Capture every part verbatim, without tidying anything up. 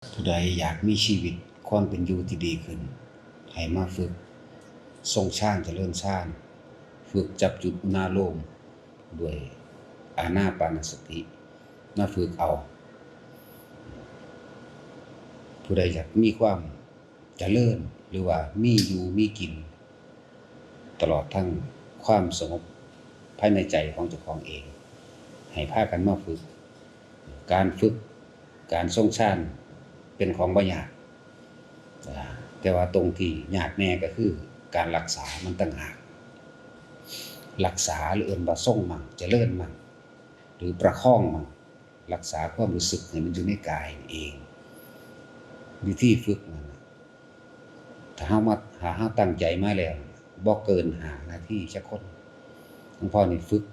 ผู้ใดอยากมีชีวิตความเป็นอยู่ที่ดีขึ้น ให้มาฝึกทรงฌานเจริญฌาน ฝึกจับจุดอุณาโลมด้วยอานาปานสติ มาฝึกเอา ผู้ใดอยากมีความเจริญ หรือว่ามีอยู่มีกิน ตลอดทั้งความสงบภายในใจของเจ้าของเอง ให้พากันมาฝึก การฝึก การทรงฌานเป็นของบ่ยาก อ่า แต่ว่าตรงที่ยากแน่ก็คือการรักษามันต่างหาก รักษาหรือเอิ้นว่าทรงมั่ง เจริญมั่ง หรือประคองมั่ง รักษาความรู้สึกให้มันอยู่ในกายนี่เอง วิธีฝึกนั่นน่ะ ถ้าเฮามา ถ้าเฮาตั้งใจมาแล้ว บ่เกินห้านาทีจักคน หลวงพ่อนี่ฝึก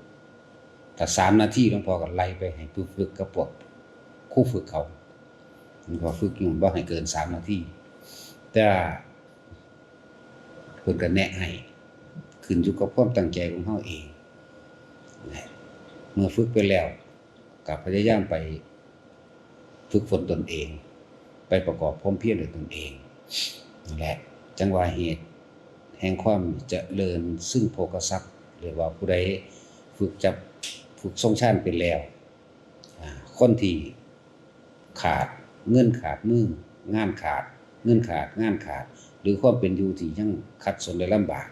ถ้าสามนาที หลวงพ่อก็ไล่ไปให้ผู้ฝึกกับพวกครูฝึกเขา หลวงพ่อฝึกอยู่ บ่ให้เกินสามนาที แต่เพิ่นก็แนะให้ ขึ้นอยู่กับความตั้งใจของเฮาเอง เมื่อฝึกไปแล้ว ก็พยายามไปฝึกฝนตนเอง ไปประกอบความเพียรด้วยตนเอง นั่นแหละ จั่งว่าเหตุแห่งความเจริญซึ่งโภคทรัพย์ เรียกว่าผู้ใดฝึกจับ ฝึกทรงฌานเป็นแล้ว อ่า คนที่ขาดเงินขาดมือ งานขาด เงินขาด งานขาด หรือความเป็นอยู่ที่ยังขัดสนและลำบาก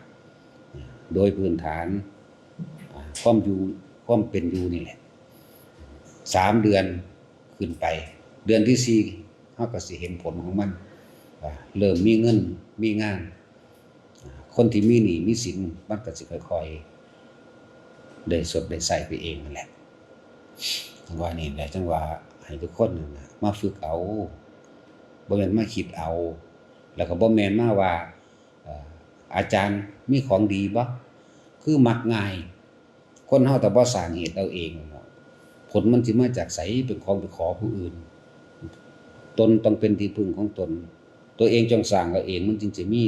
อ่า โดยพื้นฐาน อ่า ความอยู่ ความเป็นอยู่นี่แหละ สามเดือนขึ้นไป เดือนที่สี่ เฮาก็สิเห็นผลของมัน อ่า เริ่มมีเงิน มีงาน อ่า คนที่มีหนี้มีสิน มันก็สิค่อยๆ ได้สดได้ใช้ไปเองนั่นแหละ จั่งว่านี่แหละ จั่งว่าให้ทุกคนนั่นน่ะ มาฝึกเอา บ่แม่นมาคิดเอา แล้วก็บ่แม่นมาว่า เอ่อ อาจารย์มีของดีบ่ คือมักง่าย คนเฮาถ้าบ่สร้างเหตุเอาเอง ผลมันสิมาจากไส เป็นของไปขอผู้อื่น ตนต้องเป็นที่พึ่งของตน ตัวเองจงสร้างเอาเอง มันจึงสิมี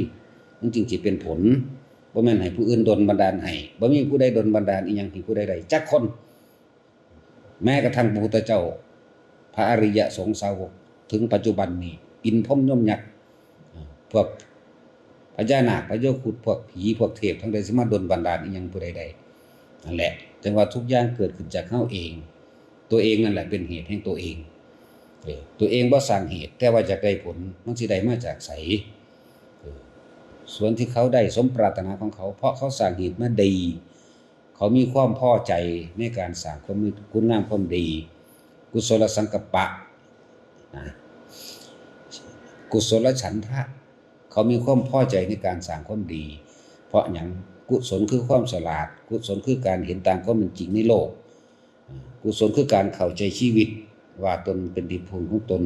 มันจึงสิเป็นผล บ่แม่นให้ผู้อื่นดลบันดาลให้ บ่มีผู้ใดดลบันดาลอิหยังให้ผู้ใดได้จักคน แม้กระทั่งพระพุทธเจ้า พระอริยสงฆ์สาวก ถึงปัจจุบันนี้ อินทร์พรหมยมยักษ์ พวกพญานาค พญาครุฑ พวกผี พวกเทพ ทั้งหลายสิมาดลบันดาลอิหยังผู้ใดได้ นั่นแหละ จั่งว่าทุกอย่างเกิดขึ้นจากเฮาเอง ตัวเองนั่นแหละเป็นเหตุแห่งตัวเอง เออ ตัวเองบ่สร้างเหตุ แต่ว่าอยากได้ผล มันสิได้มาจากไส เออ ส่วนที่เขาได้สมปรารถนาของเขา เพราะเขาสร้างเหตุมาดี เขามีความพอใจในการสร้างความมีคุณงามความดี กุศลสังกัปปะ นะ กุศลฉันทะ เขามีความพอใจในการสร้างความดี เพราะหยัง กุศลคือความฉลาด กุศลคือการเห็นตามความเป็นจริงในโลก กุศลคือการเข้าใจชีวิต ว่าตนเป็นที่พึ่งของตน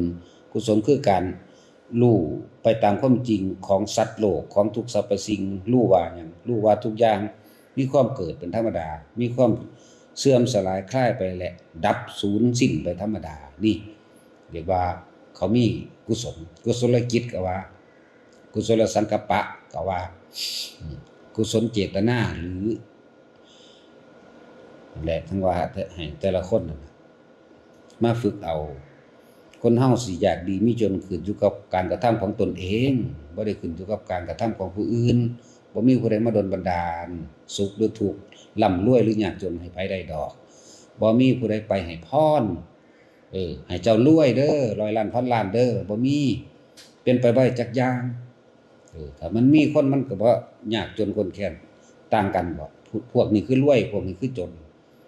กุศลคือการรู้ไปตามความจริงของสัตว์โลก ของทุกสรรพสิ่ง รู้ว่าหยัง รู้ว่าทุกอย่างมีความเกิดเป็นธรรมดา มีความเสื่อมสลายคลายไปและดับสูญสิ้นไปธรรมดา นี่เรียกว่าเขามีกุศล กุศลจิตก็ว่า กุศลสังกัปปะก็ว่า อืม กุศลเจตนาหรือ และทั้งว่าให้แต่ละคนนั่นน่ะมาฝึกเอา คนเฮาสิอยากดีมีจนขึ้นอยู่กับการกระทำของตนเอง บ่ได้ขึ้นอยู่กับการกระทำของผู้อื่น บ่มีผู้ใดมาดลบันดาล สุขหรือทุกข์ ร่ำรวยหรือยากจนให้ไผได้ดอก บ่มีผู้ใดไปให้พร เออ ให้เจ้ารวยเด้อ ร้อยล้านพันล้านเด้อ บ่มี เป็นไปบ่ได้จักอย่าง เออ ถ้ามันมีคนมันก็บ่ยากจนข้นแค้นต่างกันบ่ พวก พวกนี้คือรวย พวกนี้คือจน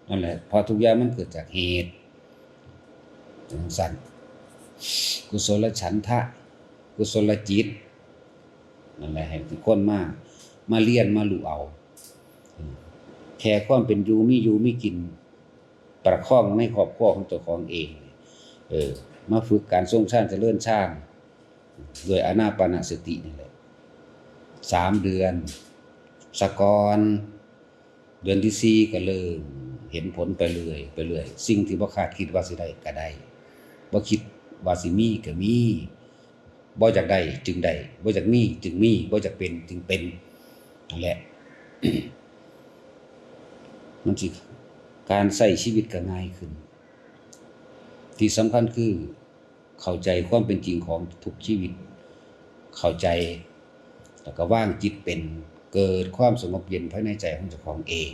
นั่นแหละ เพราะทุกอย่างมันเกิดจากเหตุ จั่งซั้น กุศลฉันทะ กุศลจิต นั่นแหละ ให้ทุกคนมา มาเรียน มารู้เอา อืม แค่ความเป็นอยู่ มีอยู่ มีกิน ประคองในครอบครัวของเจ้าของเอง เออ มาฝึกการทรงฌานเจริญฌาน ด้วยอานาปานสตินี่แหละ สามเดือน สะก่อน เดือนที่สี่ก็เริ่มเห็นผลไปเรื่อย ไปเรื่อย สิ่งที่บ่คาดคิดว่าสิได้ก็ได้ บ่คิดว่าสิมีก็มี บ่อยากได้จึงได้ บ่อยากมีจึงมี บ่อยากเป็นจึงเป็น นั่นแหละ มันสิ การใช้ชีวิตก็ง่ายขึ้น ที่สำคัญคือ เข้าใจความเป็นจริงของทุกชีวิต เข้าใจ แล้วก็วางจิตเป็น เกิดความสงบเย็นภายในใจของเจ้าของเอง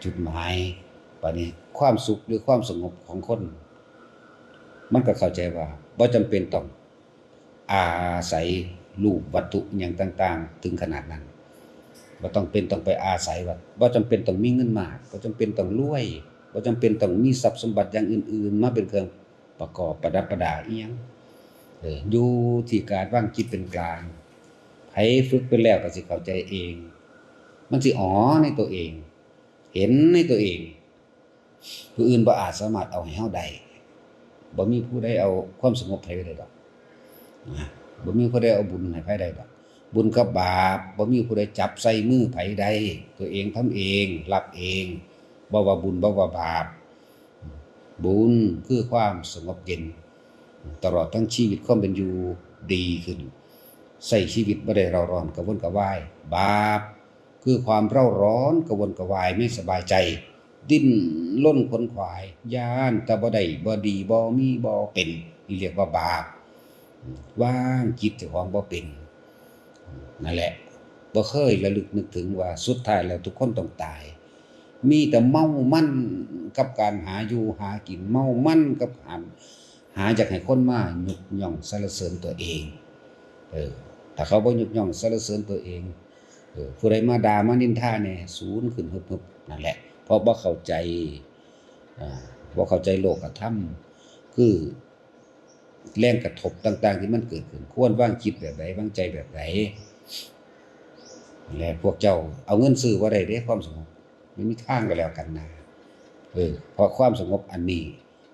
จุดหมาย บัดนี้ความสุขหรือความสงบของคน มันก็เข้าใจว่าบ่จำเป็นต้องอาศัยรูปวัตถุอหย่างต่างๆ ถึงขนาดนั้น บ่ต้องเป็นต้องไปอาศัยว่า บ่จำเป็นต้องมีเงินมาก บ่จำเป็นต้องรวย บ่จำเป็นต้องมีทรัพย์สมบัติอย่างอื่นๆ มาเป็นเครื่องประกอบประดับประดาอิหยัง เออ อยู่ที่การวางจิตเป็นกลาง ไผฝึกไปแล้วก็สิเข้าใจเอง มันสิอ๋อในตัวเอง เห็นในตัวเอง ผู้อื่นบ่อาจสามารถเอาให้เฮาได้ บ่มีผู้ใดเอาความสงบให้ได้ดอก นะ บ่มีผู้ใดเอาบุญให้ไผได้ดอก บุญกับบาป บ่มีผู้ใดจับใส่มือไผได้ ตัวเองทำเอง รับเอง บ่ว่าบุญ บ่ว่าบาป บุญคือความสงบเย็น ตลอดทั้งชีวิตความเป็นอยู่ดีขึ้น ใช้ชีวิตบ่ได้เร่าร้อนกระวนกระวาย บาปคือความเร่าร้อนกระวนกระวาย ไม่สบายใจ ดิ้นรนขวนขวาย ย้านแต่บ่ได้ บ่ดี บ่มี บ่เป็น นี่เรียกว่าบาป วางจิตเจ้าของบ่เป็น นั่นแหละ บ่เคยระลึกนึกถึงว่าสุดท้ายแล้วทุกคนต้องตาย มีแต่เมามันกับการหาอยู่หากิน เมามันกับหา หาอยากให้คนมายกย่องสรรเสริญตัวเอง เออ ถ้าเขาบ่ยกย่องสรรเสริญตัวเอง เออ ผู้ใดมาด่ามานินทาแหน่ สูนขึ้นฮึบๆ นั่นแหละ เพราะบ่เข้าใจ อ่า บ่เข้าใจโลกธรรม คือแรงกระทบต่างๆ ที่มันเกิดขึ้น ควรวางจิตแบบใด วางใจแบบใด และพวกเจ้าเอาเงินซื้อบ่ได้เด้ความสงบ ไม่มีทางก็แล้วกันนะ เออ เพราะความสงบอันนี้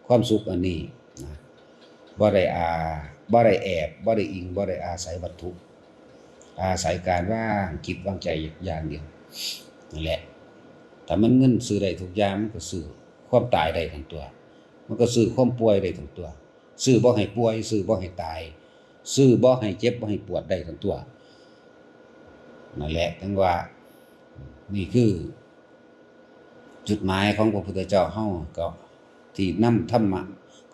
ความสุขอันนี้นะ บ่ได้อา บ่ได้แอบ บ่ได้อิง บ่ได้อาศัยวัตถุ อาศัยการวางจิตวางใจอย่างเดียว นั่นแหละ ถ้ามันเงินซื้อได้ทุกอย่าง มันก็ซื้อความตายได้ทั้งตัว มันก็ซื้อความป่วยได้ทั้งตัว ซื้อบ่ให้ป่วย ซื้อบ่ให้ตาย ซื้อบ่ให้เจ็บบ่ให้ปวดได้ทั้งตัว นั่นแหละ ถึงว่า นี่คือ จุดหมายของพระพุทธเจ้าเฮา ก็ที่นำธรรมะ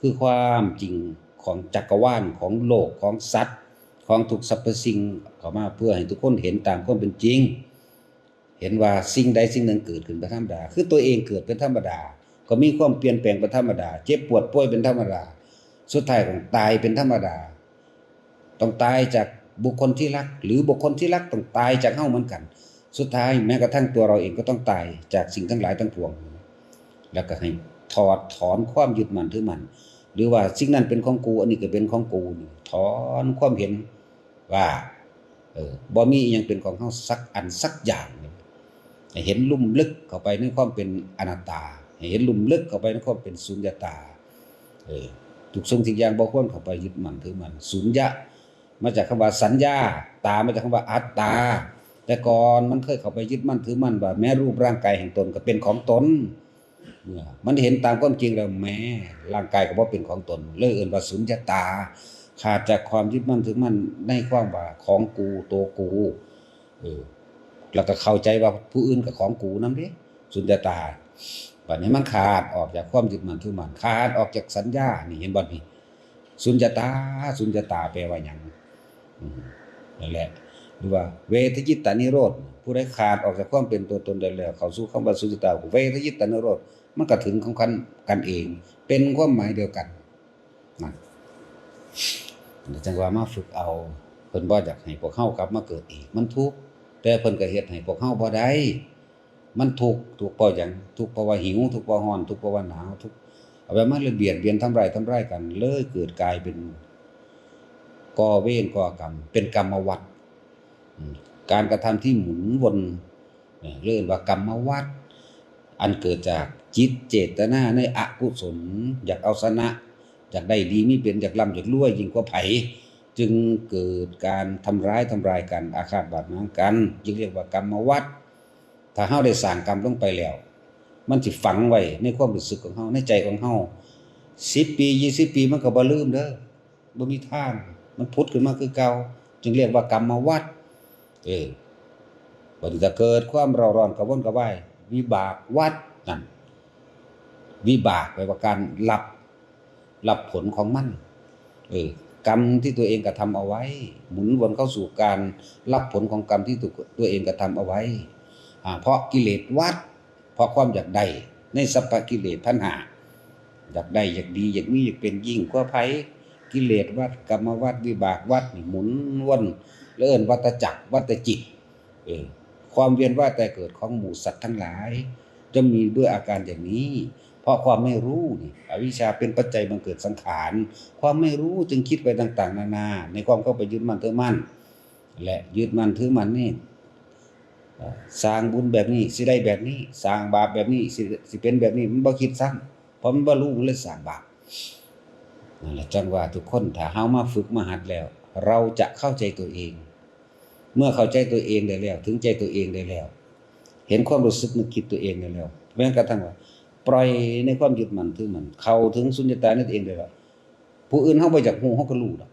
คือความจริงของจักรวาล ของโลก ของสัตว์ ของทุกสรรพสิ่ง เข้ามาเพื่อให้ทุกคนเห็นตามความเป็นจริง เห็นว่าสิ่งใดสิ่งหนึ่งเกิดขึ้นเป็นธรรมดา คือตัวเองเกิดเป็นธรรมดา ก็มีความเปลี่ยนแปลงเป็นธรรมดา เจ็บปวดป่วยเป็นธรรมดา สุดท้ายต้องตายเป็นธรรมดา ต้องตายจากบุคคลที่รัก หรือบุคคลที่รักต้องตายจากเฮาเหมือนกัน สุดท้ายแม้กระทั่งตัวเราเองก็ต้องตายจากสิ่งทั้งหลายทั้งปวง แล้วก็ให้ถอดถอนความยึดมั่นถือมั่น หรือว่าสิ่งนั้นเป็นของกู อันนี้ก็เป็นของกูนี่ ถอนความเห็นว่า เออ บ่มีอิหยังเป็นของเฮาสักอันสักอย่าง ให้เห็นลุ่มลึกเข้าไปในความเป็นอนัตตา ให้เห็นลุ่มลึกเข้าไปในความเป็นสุญญตา เออ ทุกสิ่งทุกอย่างบ่ควรเข้าไปยึดมั่นถือมั่น สุญญะ มาจากคำว่าสัญญา ตา มาจากคำว่าอัตตา แต่ก่อนมันเคยเข้าไปยึดมั่นถือมั่นว่าแม้รูปร่างกายแห่งตนก็เป็นของตน เมื่อมันเห็นตามความจริงแล้ว แม้ร่างกายก็บ่เป็นของตน เลยเอิ้นว่าสุญญตา ขาดจากความยึดมั่นถือมั่นในความว่าของกู ตัวกู เออ แล้วก็เข้าใจว่าผู้อื่นก็ของกูนำเด้ สุญญตา บัดนี้มันขาดออกจากความยึดมั่นถือมั่น ขาดออกจากสัญญา นี่เห็นบ่นี่ สุญญตา สุญญตาแปลว่าหยัง อืม นั่นแหละ หรือว่าเวทยิตตานิโรธ ผู้ใดขาดออกจากความเป็นตัวตนได้แล้ว เข้าสู่คำว่าสุญญตา เวทยิตตานิโรธ มันก็ถึงของกัน กันเอง เป็นความหมายเดียวกัน นะ จังว่ามาฝึกเอา เพิ่นบ่อยากให้พวกเฮากลับมาเกิดอีก มันทุกข์ แต่เพิ่นก็เฮ็ดให้พวกเฮาบ่ได้ มันทุกข์ ทุกข์เพราะหยัง ทุกข์เพราะว่าหิว ทุกข์เพราะร้อน ทุกข์เพราะว่าหนาว ทุกข์ เอาไปมาเลยเบียดเบียนทำร้าย ทำร้ายกัน เลยเกิดกลายเป็นก่อเวรก่อกรรม เป็นกรรมวัฏ อืม การกระทำที่หมุนวน เอ่อ เรียกว่ากรรมวัฏ อันเกิดจากจิตเจตนาในอกุศล อยากเอาชนะ อยากได้ดีมีเป็น อยากร่ำอยากรวยยิ่งกว่าไผ จึงเกิดการทำร้ายทำลายกัน อาฆาตบาดหมางกัน จึงเรียกว่ากรรมวัฏ ถ้าเฮาได้สร้างกรรมลงไปแล้ว มันสิฝังไว้ในความรู้สึกของเฮา ในใจของเฮา สิบปี ยี่สิบปี มันก็บ่ลืมเด้อ บ่มีทาง มันผุดขึ้นมาคือเก่า จึงเรียกว่ากรรมวัฏ เออ บัดนี้ถ้าเกิดความเร่าร้อนกระวนกระวาย วิบากวัฏนั่น วิบากแปลว่าการรับ รับผลของมัน เออ กรรมที่ตัวเองกระทำเอาไว้ หมุนวนเข้าสู่การรับผลของกรรมที่ตัว ตัวเองกระทำเอาไว้ อ่า เพราะกิเลสวัฏ เพราะความอยากได้ในสัพพะกิเลสตัณหา อยากได้ อยากดี อยากมี อยากเป็น ยิ่งกว่าไผ กิเลสวัฏ กรรมวัฏ วิบากวัฏ นี่หมุนวน และเอิ้นวัฏจักร วัฏจิต เออ ความเวียนว่ายตายเกิดของหมู่สัตว์ทั้งหลาย จะมีด้วยอาการอย่างนี้ เพราะความไม่รู้นี่ อวิชชาเป็นปัจจัยบังเกิดสังขาร ความไม่รู้จึงคิดไปต่างๆ นานา ในความเข้าไปยึดมั่นถือมั่น และยึดมั่นถือมั่นนี่ เอ่อ สร้างบุญแบบนี้สิได้แบบนี้ สร้างบาปแบบนี้สิ สิเป็นแบบนี้ มันบ่คิดซ้ำ เพราะมันบ่รู้ มันเลยสร้างบาป นั่นแหละ จั่งว่าทุกคน ถ้าเฮามาฝึกมาหัดแล้ว เราจะเข้าใจตัวเอง เมื่อเข้าใจตัวเองได้แล้ว ถึงใจตัวเองได้แล้ว เห็นความรู้สึกนึกคิดตัวเองได้แล้ว แม้กระทั่งว่า ปล่อยในความยึดมั่นถือมั่น เข้าถึงสุญญตาในตัวเองได้แล้ว ผู้อื่นเฮาบ่อยากรู้ เฮาก็รู้ดอก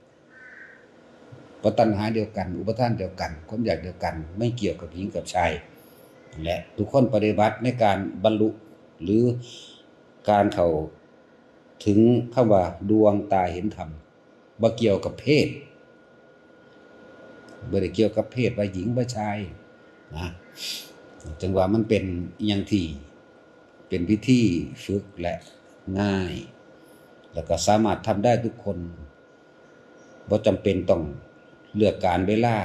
เพราะตัณหาเดียวกัน อุปาทานเดียวกัน ความอยากเดียวกัน ไม่เกี่ยวกับหญิงกับชาย และทุกคนปฏิบัติในการบรรลุ หรือการเข้าถึงคำว่าดวงตาเห็นธรรม บ่เกี่ยวกับเพศ บ่ได้เกี่ยวกับเพศว่าหญิงว่าชายนะ จั่งว่ามันเป็นอิหยังที่เป็นวิธีฝึกและง่าย แล้วก็สามารถทำได้ทุกคน บ่จำเป็นต้องเลือกการเวลา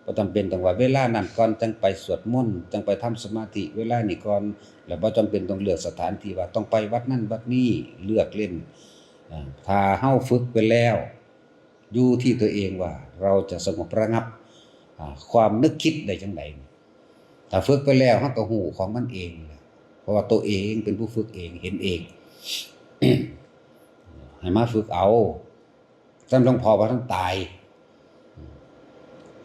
บ่จำเป็นต้องว่าเวลานั้นก่อนจั่งไปสวดมนต์ จั่งไปทำสมาธิ เวลานี้ก่อน แล้วบ่จำเป็นต้องเลือกสถานที่ว่าต้องไปวัดนั้นวัดนี้ เลือกเล่น อ่า ถ้าเฮาฝึกไปแล้ว อยู่ที่ตัวเองว่าเราจะสงบระงับ อ่า ความนึกคิดได้จั่งใด ถ้าฝึกไปแล้ว เฮาก็ฮู้ของมันเองแหละ เพราะว่าตัวเองเป็นผู้ฝึกเอง เห็นเอง ให้มาฝึกเอา ซ้ำหลวงพ่อว่าท่านตาย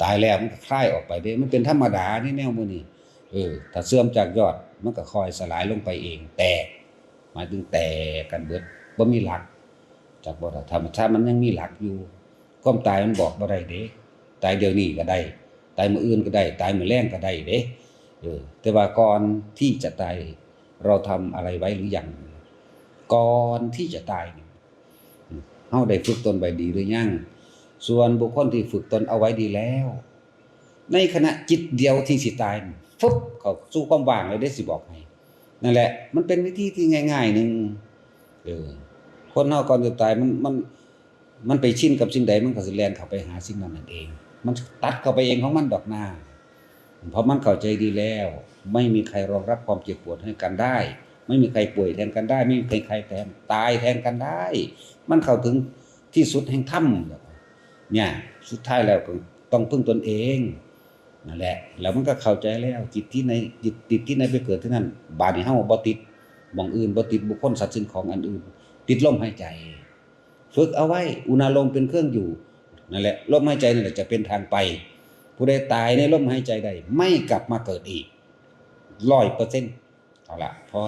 ตายแล้วมันก็คลายออกไปเด้ มันเป็นธรรมดาในแนวมื้อนี้ เออ ถ้าเสื่อมจากยอด มันก็ค่อยสลายลงไปเอง แตก หมายถึงแตกกันเบิด บ่มีหลัก จักบ่ล่ะ ธรรมชาติมันยังมีหลักอยู่ ความตายมันบอกบ่ได้เด้ ตายเดี๋ยวนี้ก็ได้ ตายมื้ออื่นก็ได้ ตายมื้อแลงก็ได้เด้ เออ แต่ว่าก่อนที่จะตาย เราทำอะไรไว้หรือยัง ก่อนที่จะตายนี่ เฮาได้ฝึกตนไว้ดีหรือยัง ส่วนบุคคลที่ฝึกตนเอาไว้ดีแล้ว ในขณะจิตเดียวที่สิตาย ฟึบ เข้าสู่ความว่างเลยเด้ สิบอกให้ นั่นแหละ มันเป็นวิธีที่ง่ายๆหนึ่ง เออ คนเฮาก่อนจะตาย มัน มัน มันไปชินกับสิ่งใด มันก็สิแล่นเข้าไปหาสิ่งนั้นนั่นเอง มันตัดเข้าไปเองของมันดอกนา เพราะมันเข้าใจดีแล้ว ไม่มีใครรองรับความเจ็บปวดให้กันได้ ไม่มีใครป่วยแทนกันได้ ไม่มีใครแทน ตายแทนกันได้ มันเข้าถึงที่สุดแห่งธรรม เนี่ย สุดท้ายแล้วก็ต้องพึ่งตนเอง นั่นแหละ แล้วมันก็เข้าใจแล้ว จิตที่ไหน จิต จิตที่ไหนไปเกิดที่นั่น บาดนี้เฮาบ่ติดหม่องอื่น บ่ติดบุคคลสัตว์สิ่งของอันอื่น ติดลมหายใจ ฝึกเอาไว้ อุณาโลมเป็นเครื่องอยู่ นั่นแหละ ลมหายใจนั่นแหละจะเป็นทางไป ผู้ใดตายในลมหายใจใด ไม่กลับมาเกิดอีก ร้อยเปอร์เซ็นต์ เอาละ พอ